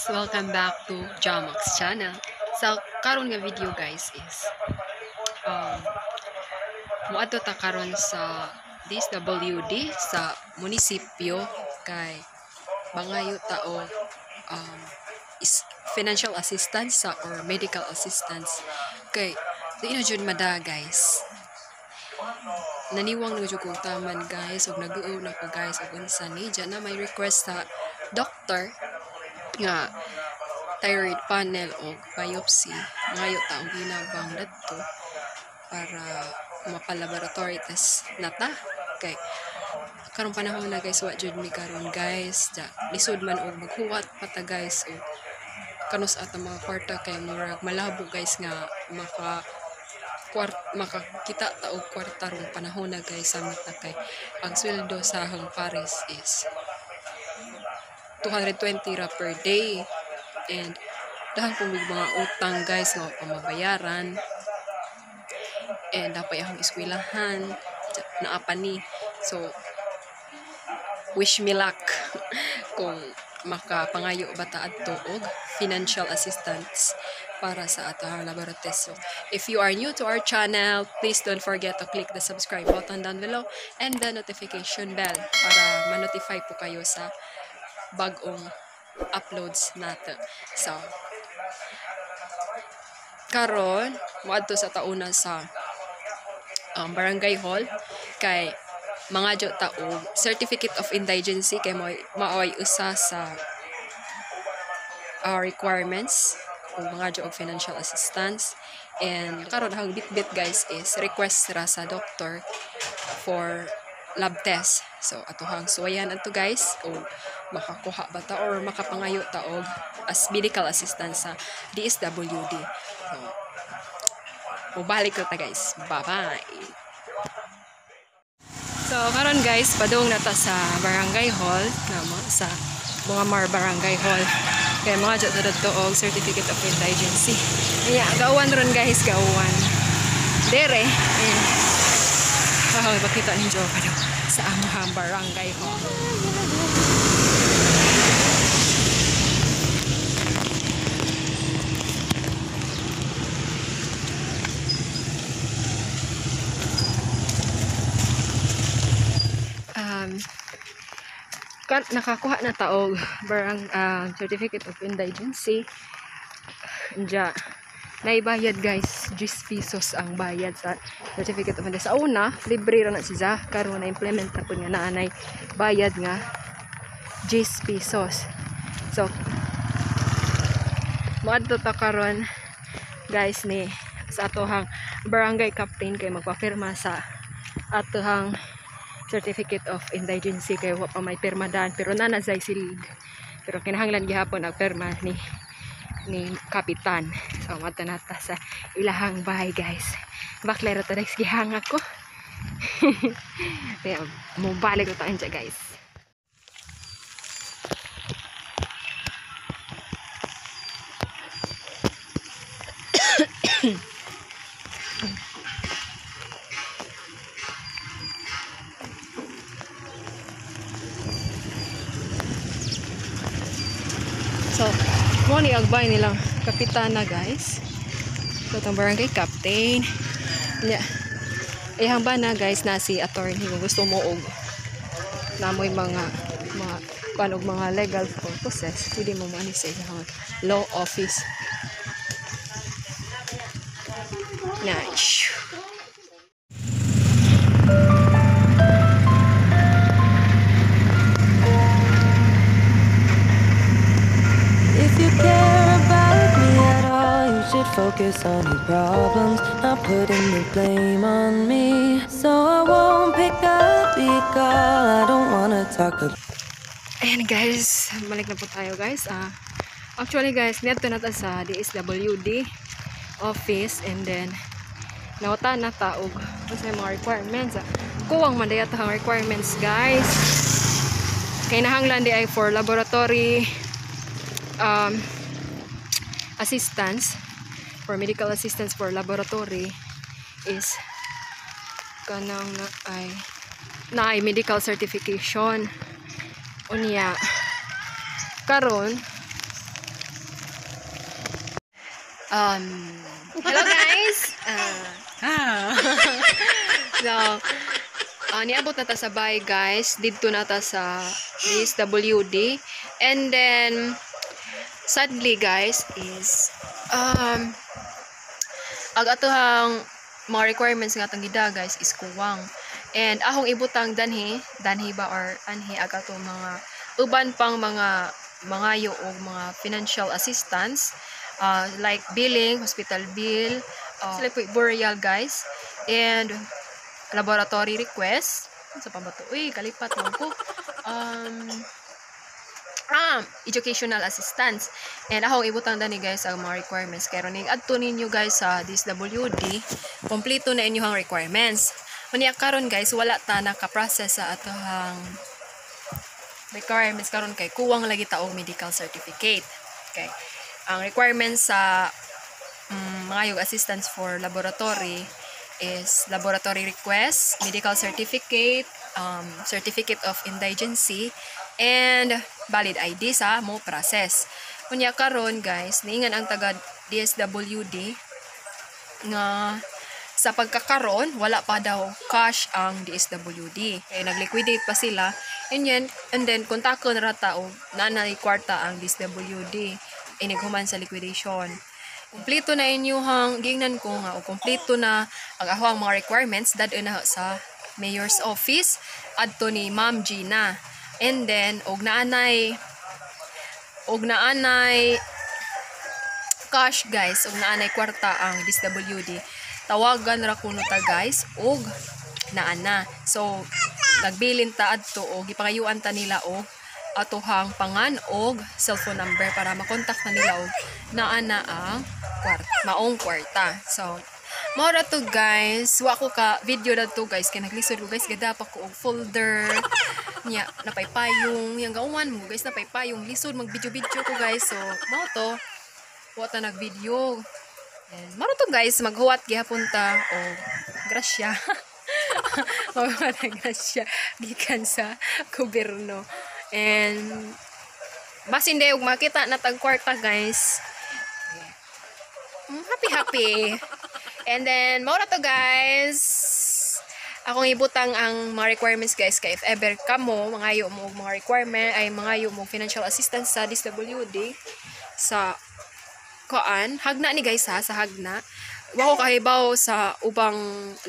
Guys! Welcome back to Jamax channel. So, karon nga video guys is muadto ta karon sa DSWD sa munisipyo kay mangayo ta og is financial assistance sa or medical assistance kay di na jud mada guys. Naniwang na jud kog taman guys og nag-uo na ko guys og unsa ni dyan na may request sa doctor nga thyroid panel o biopsy, mangayo ta og hinabang dadto para mapa-laboratory test na ta kay karong panahon na guys wa jud mi karon guys, ja lisod man og maghuwat pa ta guys og kanus at ang mga kwarta kay murag malabo guys nga maka kwart makakita ta og kwarta rong panahon na guys samot na kay ang sweldo sa ahong Paris is 220 ra per day and dahil po may mga utang guys nga pamabayaran and dapat akong eskwelahan naa pa ni, so wish me luck kung makapangayo ba ta adto og financial assistance para sa atong laboratory. So, if you are new to our channel, please don't forget to click the subscribe button down below and the notification bell para ma-notify po kayo sa bag-ong uploads nato. So, karon moadto sa tauna sa barangay hall kay mga ta og certificate of indigency kay maoy usa sa requirements o mga og financial assistance. And karon ang bitbit guys is request ra sa doctor for lab test. So atohang suwayan adto guys o makakuha ba ta or makapangayo ta og as medical assistance sa DSWD. So mubalik ko ta guys. Bye bye. So karon guys padung na ta sa barangay hall na sa mga Mar Barangay Hall kay mga dyan ta dadto og certificate of indigency. Iya, gauwan ron guys, gauwan. Dere. Ayan. Oh, ipakita ninyo padung sa among barangay hall. Nakakuha na ta og certificate of indigency. Diya naibayad guys, 10 pesos ang bayad sa certificate of indigency. Sa una libre ra na siya, karon na implement na pud nga naanay bayad nga 10 pesos. So moadto ta karon guys ni sa atohang barangay captain kay magpapirma sa atohang certificate of indigency kay wa pa may pirma daan, pero nana say silid, pero kinahanglan gihapon ang pirma ni kapitan. So madto na ta sa ilahang bahay guys. Baklay ra ta guys, gihanga ko. Kaya mobalik ko ta anja guys. So, mo ni agbay nilang kapitana guys. So, itong barangay captain. Yeah. Iyang ba na guys na si attorney kung gusto mo og namoy mga kuan og mga legal purposes, pwede mo mo ani sa iyang law office. Nice. Focus on your problems, not putting the blame on me. So I won't pick up your call, I don't wanna talk about. Ayan guys, balik na po tayo guys. Actually guys, niadto na ta sa DSWD office and then nawata na ta og unsa mga requirements. Kuwang man dayata ang requirements guys. Kay nahanglan di ay for laboratory assistance, for medical assistance for laboratory is kanang na ay medical certification. Unya karon Hello guys. So, niabot na ta sa bay, guys. Didto na ta sa DSWD. And then sadly, guys, is ang atohang mga requirements nga atong gida, guys, is kuwang. And ahong ibutang danhi, danhi ba or anhi ag atong mga uban pang mga mangayo og mga financial assistance, like billing, hospital bill, burial, guys, and laboratory request. Sa pa ba to? Uy, kalipat man ko. Educational assistance. And ako ibutang dani, guys, ang mga requirements. Kaya ning adto ninyo, guys, sa DSWD, kompleto na inyong requirements. Unya karon, guys, wala ta naka-process sa atohang requirements karon kay kuwang lagi ta og medical certificate. Okay. Ang requirements sa mga yung assistance for laboratory is laboratory request, medical certificate, certificate of indigency, and valid ID sa mo process. Unya karon, guys, niingan ang taga DSWD nga sa pagkakaron wala pa daw cash ang DSWD. Kaya nagliquidate pa sila. And then kontakon ra ta og naanay kwarta ang DSWD inighuman sa liquidation. Kompleto na inyuhang gingnan ko nga o kompleto na ang ahoang mga requirements, dad na sa mayor's office adto ni Ma'am Gina. And then og naanay cash, guys, og naanay kwarta ang DSWD, tawagan ra kuno ta, guys, og naana. So nagbilin ta adto og gipangayuan ta nila og atohang pangan og cellphone number para makontak na nila og naana ang kwarta, maong kwarta. So mao ra to, guys. Wa ko ka video na to, guys, kay naglisod ko, guys, gada pa ko og folder niya napaypayong yang gauman mo, guys, napaypayong, lisod mag video video ko, guys. So mao to, wa ta nag video. And mao to, guys, maghuwat gihapon ta og grasya. Maghuwat og grasya gikan sa gobyerno. And basin day og makita na tag kwarta, guys. Happy happy. And then mao na to, guys. Akong ibutang ang mga requirements, guys, kay if ever kamo mangayo mo og mga requirement ay mangayo mo og financial assistance sa DSWD sa koan, Jagna ni, guys, ha, sa Jagna. Wa ko kahibaw sa ubang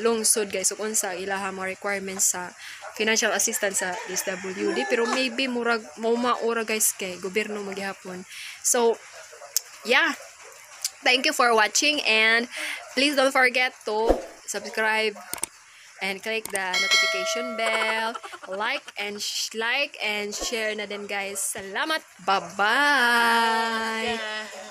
lungsod, guys, ug unsa ilaha mga requirements sa financial assistance sa DSWD, pero maybe murag mo maura, guys, kay gobyerno magihapon. So yeah, thank you for watching and please don't forget to subscribe and click the notification bell, like and share na din, guys. Salamat, bye bye. Yeah.